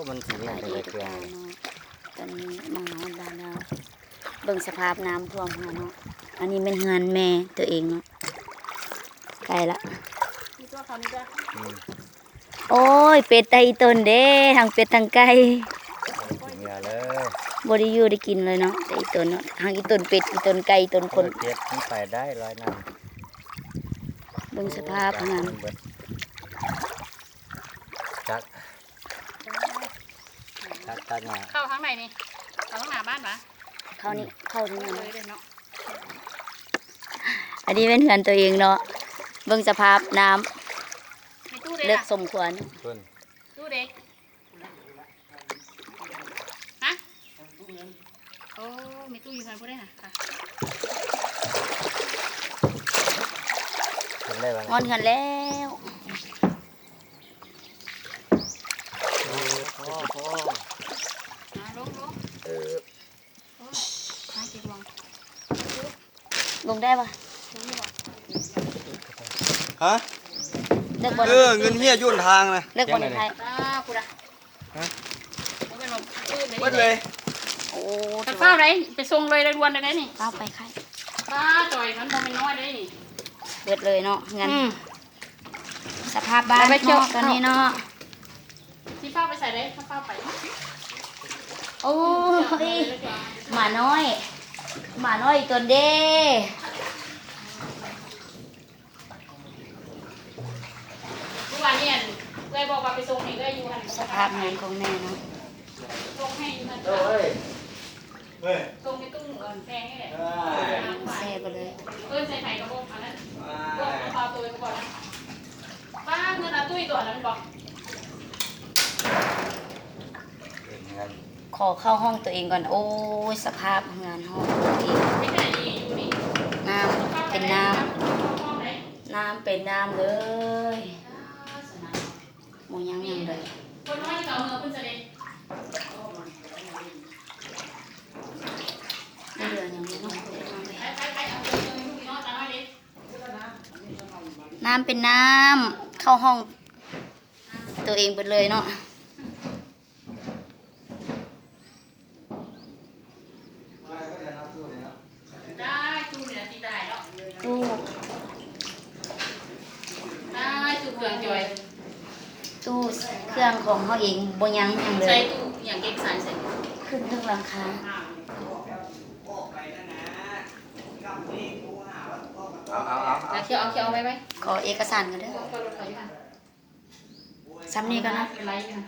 ມັນຊິມີແຕ່ເຄື່ອງ ຕອນນີ້ມາຮອດບ້ານແລ້ວ ເບິ່ງສະພາບນ້ຳຖ້ວມເຮືອນເນາະ. ອັນນີ້ແມ່ນເຮືອນແມ່ຕົວເອງເນາະ ໃກ້ລະ ມີຕົວເຂົານີ້ເດີ. ອືມ ໂອ້ຍ ເປັດຕາອີຕົນເດ້ ທັງເປັດທັງໄກ່ ບໍ່ໄດ້ກິນເຫຍື່ອເລີຍ ບໍ່ໄດ້ຢູ່ໄດ້ກິນເລີຍເນາະ ຕາອີຕົນເນາະ. ທັງອີຕົນເປັດ ອີຕົນໄກ່ ອີຕົນຄົນ ເອີ ເຈັບມັນໄປໄດ້ລອຍນ້ຳ. ເບິ່ງສະພາບຫັ້ນນະ ໂອ້ຍ ຈັກ ຕັດ ຕັດຫຍ້າ ເຂົ້າທາງໃດນີ້? ເຂົ້າທາງໜ້າບ້ານຫວາ? ເຂົ້ານີ້ ເຂົ້າທາງນັ້ນ ເລີຍເດ້ເນາະ. ອັນນີ້ແມ່ນເຮືອນຕົວເອງເນາະ ເບິ່ງສະພາບນ້ຳ ແມ່ຕູ້ເດ້ ເລິກສົມຄວນ ເພິ່ນ ຕູ້ເດ້ ຮະ? ໂອ້ ແມ່ຕູ້ຢູ່ເຮືອນຜູ້ໃດຫະ? ຂຶ້ນໄດ້ບໍ່? ຮອດເຮືອນແລ້ວ. ອ່າ ລົງ ລົງ ເອີ ໂອ້ຍ ຫາເຈັບຫວ່າງ ລົງໄດ້ບໍ່? ຮະ? ເລິກບໍ່? ເອີ ເງິນເຮຍຢູ່ຫົນທາງນະ ເລິກບໍ່ນີ້ໄທ? ອ່າ ພຸ້ນນະ ຮະ? ບໍ່ແມ່ນວ່າ ເບິດເລີຍ ໂອ້ ຖ້າຟ້າວໄດ້ ໄປສົ່ງເລີຍ ດ່ວນໄດ້ນີ້ ຟ້າວໄປໄຄ ປ້າ ຈ່ອຍ ມັນບໍ່ແມ່ນນ້ອຍເດ້ນີ້ ເບິດເລີຍເນາະ ເຮືອນ ອືມ ສະພາບບ້ານເນາະ ຕອນນີ້ເນາະ ຊິຟ້າວໄປໃສເດ້ ຟ້າວໄປ ໂອ້ຍ ໝານ້ອຍ ໝານ້ອຍຕົນເດ້. ເມື່ອວານນີ້ ອັນ ເອື້ອຍບອກວ່າໄປສົ່ງໃຫ້ເອື້ອຍຢູ່ຫັ້ນ ສະພາບເຮືອນຂອງແມ່ເນາະ ສົ່ງໃຫ້ຢູ່ຫັ້ນ ເອີ ສົ່ງໃຫ້ຕູ້ ອັນ ແພງນີ້ແຫຼະ ແຊບໄປເລີຍ ເອີ້ນໃສ່ໄປກະບອກອັນນັ້ນ ບອກເອົາໂຕກະບອກນັ້ນ ປ້າ ເງິນອາຕຸ້ຍຕົວນັ້ນບອກ ເປັນເຮືອນ ຂໍເຂົ້າຫ້ອງຕົວເອງກ່ອນ. ໂອ້ຍ ສະພາບເຮືອນຫ້ອງຕົວເອງ ເປັນໄດຢູ່ນີ້ ນ້ຳເປັນນ້ຳ ນ້ຳເປັນນ້ຳເລີຍ ບໍ່ຍັງຫຍັງເລີຍ ຄົນນ້ອຍທີ່ເຂົາເມືອເພິ່ນສະເດັດ ບໍ່ເຫຼືອຫຍັງເລີຍເນາະ ໄປໆໆ ເອົາເອົາເອົາ ນ້ຳເປັນນ້ຳ ເຂົ້າຫ້ອງຕົວເອງເບິດເລີຍເນາະ. ຕູ້ ຕູ້ເຄື່ອງຂອງເຮົາເອງ ບໍ່ຍັງຫຍັງເລີຍ ໃສ່ຕູ້ຫຍັງ ເກັບສາຍໃສ່ ຂຶ້ນເທິງຫຼັງຄາ ເອົາໆໆ ເອົາ ເອົາ ເອົາ ເອົາ ເອົາໄວ້ ຂໍເອກະສານກ່ອນເດີ ເອົາ ເອົາ ເອົາ ສ່ຳນີ້ກ່ອນເນາະ ເປັນໄລຢູ່ຫັ້ນ